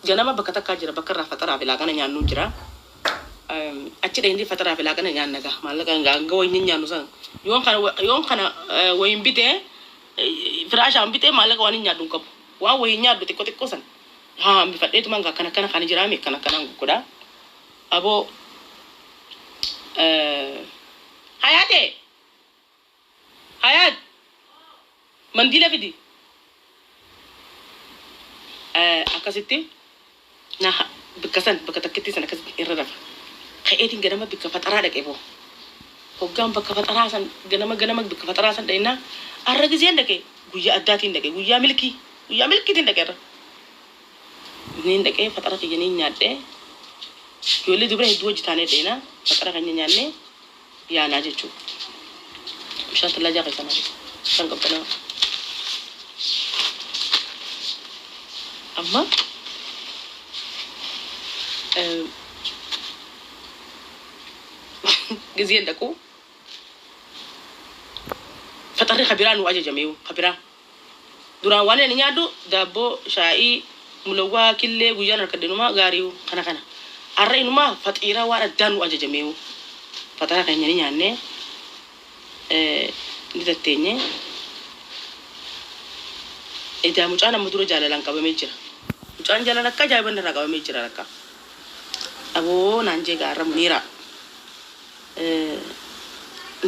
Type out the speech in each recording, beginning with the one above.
Ganama bakka takkaa jira, bakka irraa faxaraa fi laaqana nyaannu jira. Achi dhaqnee faxaraa fi laaqana nyaanna gaa. Maallaqa hanga wayiin nyaannu san. Yoon kana wayiin bitee, firaashaan bitee, maallaqa waan hin nyaadhu hin qabu. Waan wayiin nyaadhu xiqqoo xiqqoo san. Haa, hambifadheetumaan gaa, akkana akkana kan jiraame, akkana akkanaan godhaa. Aboo, Hayaatee! Hayaat! Mandiila fidi. Akkasitti na bakka san, bakka takkitti san akkasitti irra rafa. Ka'eetiin ganama bakka faxaraa dhaqee boo. Hoggaan bakka faxaraa san ganama ganama bakka faxaraa san dha'innaa, arra gizeen dhaqee guyyaa addaatiin dhaqee, guyyaa milkii, guyyaa milkiitiin dhaqee irra. Niin dhaqee faxara kiyya niin nyaadhee, ijoollee dubara hedduu wajji taanee dheenaa, faxara keenya nyaannee yaanaa jechuudha. Bishaan tallaajaa keessaa maali? Bishaan qabbanaa. Amma gizeen dhaqu faxarri kabiraa nu ajajameeyu kabiraa. Duraan waan inni nyaadhu daabboo, shaayii, mulawwaa, killee guyyaan harkadhe inumaa gaariiyu kana kana. Arra inumaa faxiiraa waan addaa nu ajajameeyu. Faxara keenya ni nyaannee, ni tatteenye. Edaa mucaan amma dura jaalalaan qabamee jira. Mucaan jaalala akka ajaa'iban irraa qabamee jira rakka. Aboo, naan jee gaarra Muniira.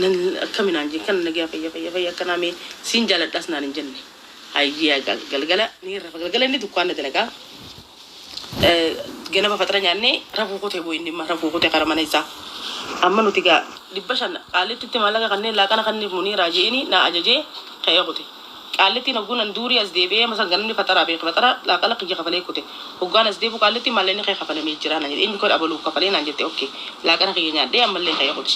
Nan akkami naan jee, kan nagaa, fayya fayya fayya, akkanaa, mee siin jaaladhaas naan hin jenne. Hayyee, galgala ni rafa, galgala inni dukkaana dalagaa. Ganama faxara nyaannee rafuu kutee boo, inni imma rafuu kutee kara mana isaa. Amma nuti gaa 500 Qaallittitti maallaqa kanneen laaqana kanneen Muniiraa je'ini naa ajajee ka'ee kute. Qaallittiin hogguun an duurii as deebi'ee amma san ganamni faxaraa beeke, faxara laaqana kiyya kafalee kute. Hoggaan as deebi'u Qaallittiin maallaqni kee kafalamee jira naan jedhe. Eenyu koo abaluuf kafalee naan jette. Okay, laaqana kiyya nyaadhee ammallee ka'ee kute.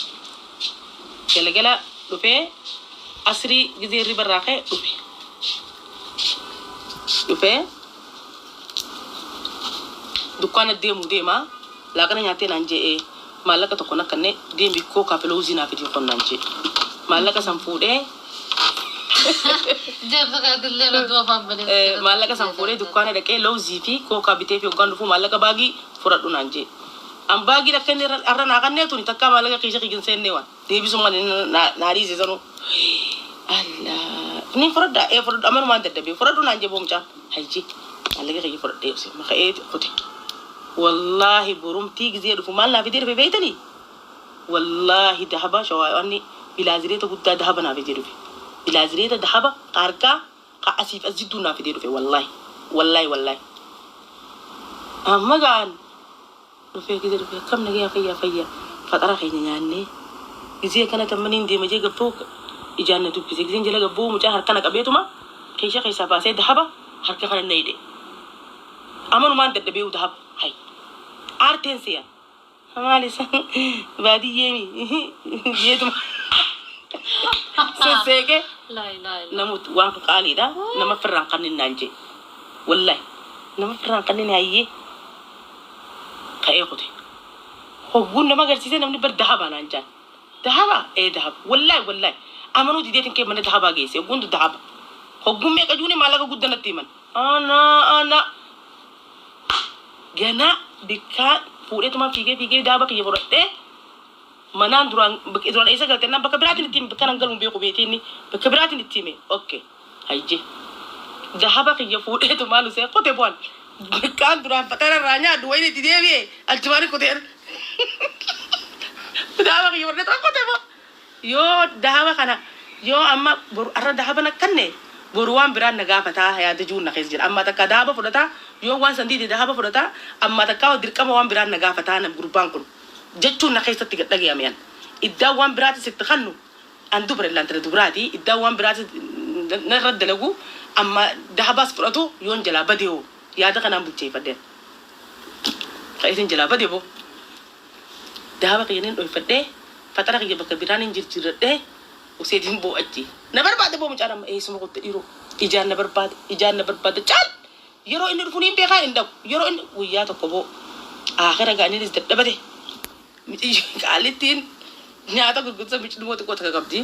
Galgala dhufee, asrii gizee hirriba irraa ka'e dhufe. Dhufee dukkaana deemuu deema, laaqana nyaattee naan je'ee, maallaqa tokko nakkanne, deemi kookaa fi loozii naa fidii kon naan jee. Maallaqa san fuudhee Jaarsa kaatillee irra du'a afaan banee. Maallaqa san fuudhee dukkaana dhaqee loozii fi kookaa bitee fi hoggaan dhufuu, maallaqa baagii fudhadhu naan jee. An baagiin akka inni har'a naa kannee tuni takkaa maallaqa kiisha kiyya hin seennee, waan deebisummaan inni naa dhiise sanuu. Allah, ni fudhadhaa, ee fudhadhu, amanumaan dadhabee fudhadhu naan jee boo mucaan. Hayyi, maallaqa kiyya fudhadhee obse maka'ee kute. Wallaahi, borumtii gizee dhufu maal naa fidee dhufe beeytanii? Wallaahi, dahaba shawaa bilaazireeta guddaa dahaba naa fidee dhufe. Bilaazireeta dahaba harkaa ka asiif as jidduu naa fidee dhufe, wallaahi. Wallaahi, wallaahi. Amma gaan dhufee, gizee dhufee, akkam nagayaa, fayyaa fayyaa, faxara keenya nyaannee, gizee kana tammaniin deema jee gabboo ijaan na dubbise. Gizeen jala gabboo mucaa harka na qabeetuma keesha keessaa baasee dahaba harka kana na hidhe. Amanumaan dadhabee dahaba hay aarteen seeyan. Maal isa baadiyyeemi jeetuma sesseeqee. Laa ilaaha illa. Namut waan qaaliidha, nama firraan kannin naan jee. Wallahi, nama firraan kannin. Hayyee, ka'ee kute. Hogguun nama agarsiise, namni bar dahaba naan jaan. Dahaba, ee dahaba. Wallahi, wallahi, amanuu dideetin kee mana dahabaa geesse. Hogguun dahaba hogguun meeqa juuni, maallaqa guddaa natti himan. Ana ana ganaa bikkaa fuudheetuma fiigee fiigee dahaba kiyya fudhadhee manaan duraan duraan eessa galte naan, bakka biraatiin itti hime, bakka nan galuun beeku beetii, inni bakka biraatiin itti hime. Okay, hayye, dahaba kiyya fuudheetu maal usee qote bu'an, bakkaan duraan faxara irraa nyaadhu wayin itti deebi'e, achumaan qoteen dahaba kiyya fudheetu qote bu'an. Yoo dahaba kana, yoo amma boru arra dahaba nakkanne, boru waan biraan na gaafataa yaada jiruun na keessa jira. Amma takka dahaba fudhataa, yoo waan san diide dahaba fudhataa, amma takka dirqama waan biraan na gaafataa nam gurbaan kun jechuun na keessatti gad dhagayame. An iddaan waan biraatis itti kannu, an dubra illantala dubaraati, iddaan waan biraatis narra dalagu, amma dahabaas fudhatu, yoon jalaa bade hoo, yaada kanaan bulcheeffadheen ka isin jalaa bade boo. Dahaba kiyya nin dhoyfadhee, faxara kiyya bakka biraan hin jirjiirradhee useetiin boo'achi. Na barbaade boo mucaan amma, eessuma kutte dhiiroo, ijaan na barbaade, ijaan na barbaade caal. Yeroo inni dhufu niin beekaa, hin dhabu. Yeroo inni guyyaa tokko boo aakira gaa innis dadhabate. Qaalittiin nyaata gurgurta micdhumoo xiqqoo takka qabdi.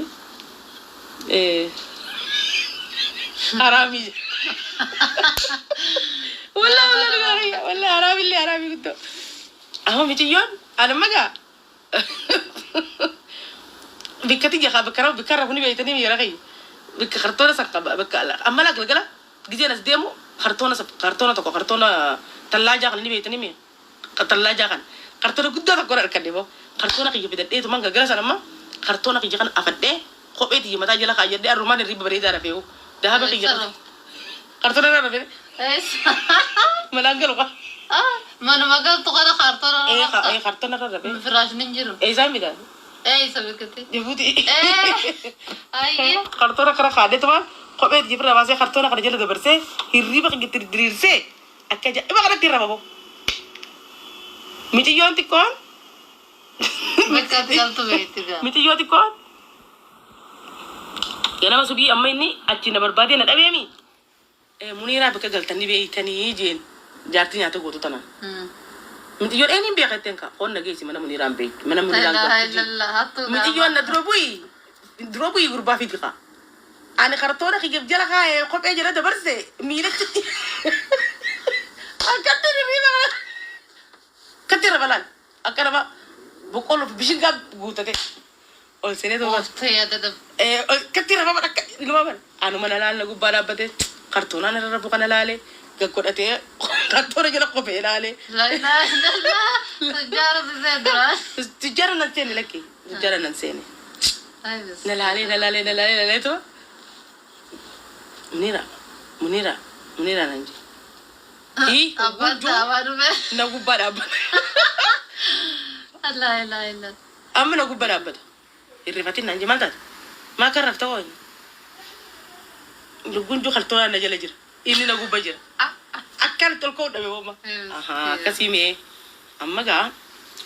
Haraamii. Wallaahi, wallaahi. Wallahi haraamillee haraamii guddoo. Amma miciyyoon anamma gaa bikka tiyya kaa bikka rafu bikka rafu ni beeytanii miira kiyya. Bikka kartoona san qaba bikka amma laa galgala gizeen as deemu kartoona kartoona tokko kartoona tallaajaa kana ni beeytanii mi'a. Tallaajaa kana kartoona guddaa tokko harkadhe boo kartoona kiyya fidadheetuman galgala san amma kartoona kiyya kana afadhee kophee tiyya mataa jala kaayyadhee arrumaan hirriba bareedaa rafeehu dahaba kiyya kartoona irra rafee malaan galu kaa. Manuma galtu kana kaartoona Ee irra rafta. kartoona irra rafee. Firaashni hin jiru. Eessaan bitaa? Eessa bikkatti? Jibuuti. Ayyee. Kartoona kana kaadheetumaan kophee tiyya ofirraa baasee kartoona kana jala dabarsee hirriba kiyya itti diriirsee akka ajaa'iba kanatti irra babo. Miciyyoon xiqqoon Bakka ati galtu beekti gaa. Miciyyoo xiqqoon ganama subii amma inni achi na barbaadee na dhabeemi. Muniiraa bakka galtan ni beeytanii jeen jaartii nyaata gootu tanaan. Miciyyoon eenyuun beeka jetteen kaa koon na geessi mana Muniiraan beektu mana Muniiraan Laa galtu jeen. illallah hattuu Miciyyoon na dura bu'i dura bu'i gurbaa fidi kaa. Ani kartoona kiyya jala kaa'ee kophee jala dabarse miilatti akkatti hirriba akkatti irra balaan akka nama boqqolloo fi bishingaa guutate ol seenee duuba Ooftee yaada dab. Akkatti irra baban akka ilma ban anuma na laalla gubbaa dhaabbate kartoonaan irra rafu kana laale gaggodhatee kartoona jala kophee laale. Laa ilaaha illallah. Tujjaara si seedura. Tujjaara nan seene lakki tujjaara nan seene. Ay Na laalee na laalee na laalee na laalee tuma Munira Munira Munira nan jee. Hii Abbaan gunjuu dhaabaa dhufe. na gubbaa dhaabbata. Laa ilaaha illallah. Amma na gubbaa dhaabbata. Hirrifatin naan jee maal taate? Maa kan rafta hoo? Gunjuu kartoonaan na jala jira. Inni na gubbaa jira. Akkaan itti ol ka'uu dhabe booma. Ahaa akkasii mee amma gaa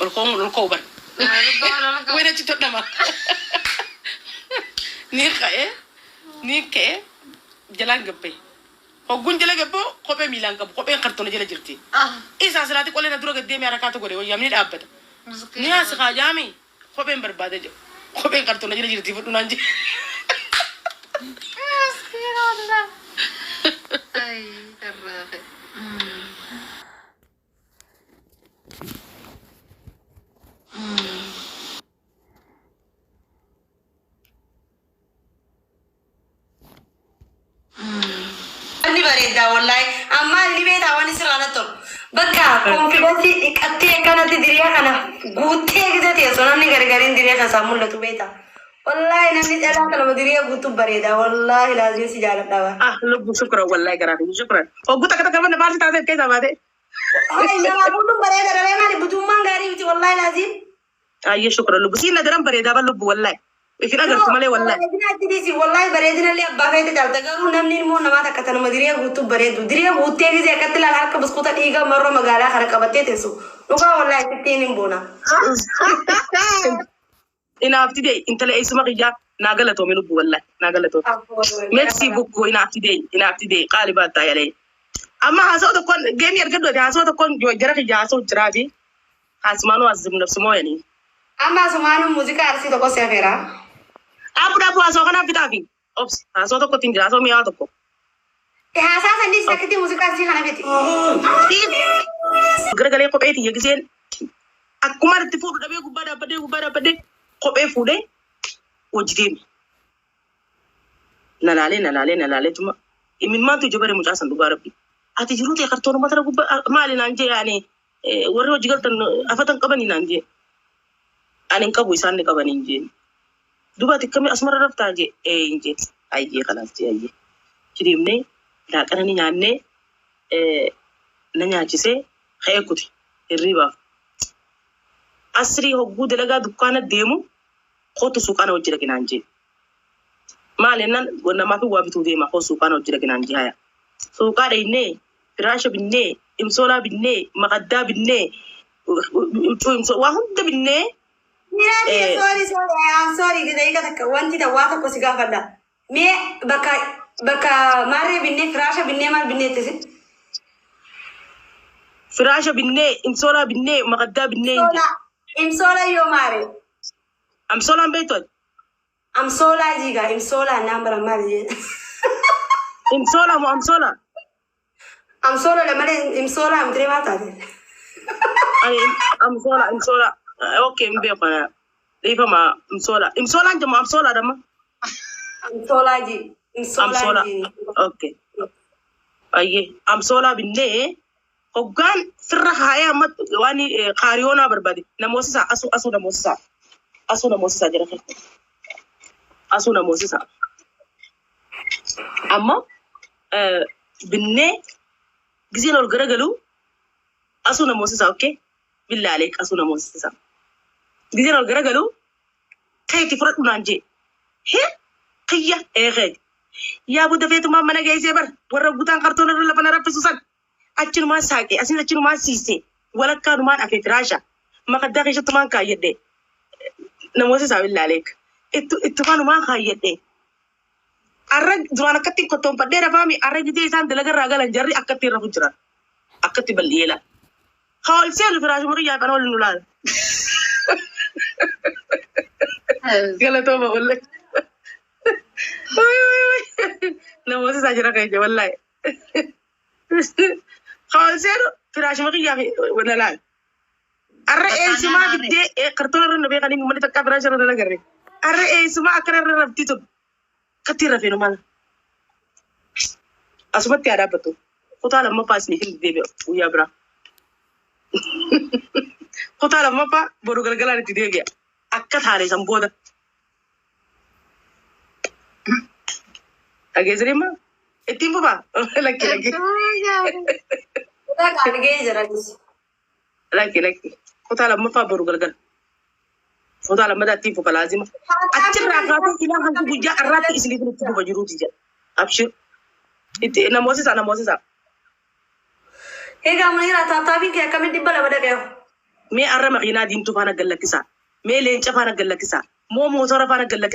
ol ka'uun ol ka'uu bara. Wayna achi todhama. Ni ka'ee ni ka'ee jalaan gabbee. Hogguun jala gabboo kophee miilaan qabu kopheen kartoona jala jirti. Isaa silaati qolee na dura gad deemee harakaatu godhe wayyaamni dhaabbata. Ni as kaajaami kopheen barbaada jedhu. Kopheen kartoona jala jirti fudhu naan jedhe. Miskiina wallah. Ay darraafe. Inni bareeddaa wallaahi. Ammaa inni beektaa waan sirraa natti tolu. Bakka confidence dhiqattee akkanatti diriyaa kana guuttee gisa teessu namni gargariin diriyaa keessaa mul'atu beektaa. Wallaahi namni dhalaa kanuma diriyaa guutuu bareeda. Wallaahi laazim si jaaladha bara. Ah lubbu shukran wallahi garaa fi shukran. Hogguu takka takka mana faarsi taatee keessaa baate. Hayi namaa hundum bareeda dhalee maali butummaan gaarii miti wallaahi laazim. Ayyee shukran lubbu. Siin na daran bareedaa ban lubbu wallahi. Isin agartu malee wallahi. Bareedina itti dhiisi wallaahi bareedina illee abbaa feete caalta garuu namni immoo namaa takka tanuma diriyaa guutuu bareedu diriyaa guuttee gisee akkatti ilaala harka buskuuta dhiigaa marroo magaalaa kana qabattee teessu dhugaa wallaahi sittiin hin boona. Inaafti dee intala eessuma kiyyaa naa galatoome lubbu wallahi naa galatoome. Merci beaucoup inaafti dee inaafti dee qaali baattaa yalee. Amma haasa'u tokkoon geemii argadhu ati haasa'u tokkoon jara kiyya haasa'u jiraa fi haasumaanuu azim nafsumoo yani. Amma asumaanuu muuziqaa arsii tokko si hafeera. Dhaabu dhaabu haasa'u kanaaf fixaa fi obsi haasa'u tokkotti hin jira haasa'u mi'aawa tokko. Haasaa sandii sakkitti muuziqaa arsii kana fixi. Garagalee kophee tiyya giseen akkuma itti fuudhu dhabee gubbaa dhaabbadhee gubbaa dhaabbadhee kophee fuudhee hojii deeme. Na laalee na laalee na laalee tuma imimmaantu ija bare mucaa san dhugaa rabbi. Ati jiruu ta'e kartoonuma tana gubbaa maali naan jee yaani warri hojii galtan afatan qabanii naan jee. Ani hin qabu isaan ni qabanii hin jeen. Duuba ati akkamii asumarra raftaa jee ee hin jeen. Ayyee kanaas jee ayyee. Deemnee laaqana ni nyaannee na nyaachisee ka'ee kuti hirriibaaf. Asrii hogguu dalagaa dukkaana deemu kootu suuqaana hojii dhaqi naan jee. Maal jennaan namaaf waa bituu deema koo suuqaana hojii dhaqi naan jee haya. Suuqaa dhaynee firaasha binnee imsoolaa binnee maqaddaa binnee huccuu imsoo waa hunda binnee. Miraati sorry sorry I'm sorry daqiiqa takka wanti waa tokko si gaafadha. Mee bakka bakka maarree binnee firaasha binnee maal binnee ittisi? Firaasha binnee imsoolaa binnee maqaddaa binnee. Imsoola yoo maare? Amsoolaan beektu ati? Amsoolaa jiigaa imsoolaa naan bara maali jee? Imsoolaa moo amsoolaa? Amsoola malee imsoola amtiree maal taate? Ani amsoola imsoola okay hin beeku kana dhiifama imsoola imsoolaan jedhamu amsoolaa dhamma. Amsoolaa ji. Imsoolaa Amsoolaa ji. okay. Ayyee amsoolaa binnee hoggaan sirra haayee amma waan kaariyoonaa barbaade namoosisaa asuu asuu namoosisaa asuu namoosisaa jira kan asuu namoosisaa amma binnee giseen ol garagalu asuu namoosisaa okay billaalee asuu namoosisaa giseen ol garagalu keeti fudhadhu naan jee hee kiyya ee keeti yaa budda feetumaan mana geessee bar warra gutaan kartoon irra lafa na raffisu san achinumaan saaqe asin achinumaan siise walakkaanumaan afe firaasha makaddaa keessattumaan kaayyadhe namoota isaa billaaleek ittumaanumaan kaayyadhe arra duraan akkatti kottoonfadhee rafaami arra gitee isaan dalagarraa galan jarri akkatti rafu jiran akkatti bal'iyeela haa ol seenu firaashuma kiyyaa kana waliin nu laala galatooma wallahi namoota isaa jira keenya wallahi haa ol seenu firaashuma kiyyaa fi na laala arra eessumaa fiddee kartoona irra na beekanii uummanni takka firaasha irra na agarre arra eessumaa akkana irra rafti tun akkatti rafeenu mala asumatti haa dhaabbatu kutaa lammaffaa isiniif hin deebi'a guyyaa biraa kutaa lammaffaa boru galgalaan itti deebi'a akka taane san booda dhageessanii ittiin fufaa lakki lakki Kutaa qaargee jira. lakki lakki kutaa lammaffaa boru galgala kutaa lammataa ittiin fufa laazima achirraa kaatee ilaa hanga guyyaa har'aatti isiniif itti fufa jiruuti jedha abshir itti namoosisaa namoosisaa Egaa Muniira taaptaapiin kee akkamitti 200 dhaqeeyo? Mee arra makiinaa diimtuu faana gallakkisaa mee leenca faana gallakkisaa moo mootora faana gallakkisaa.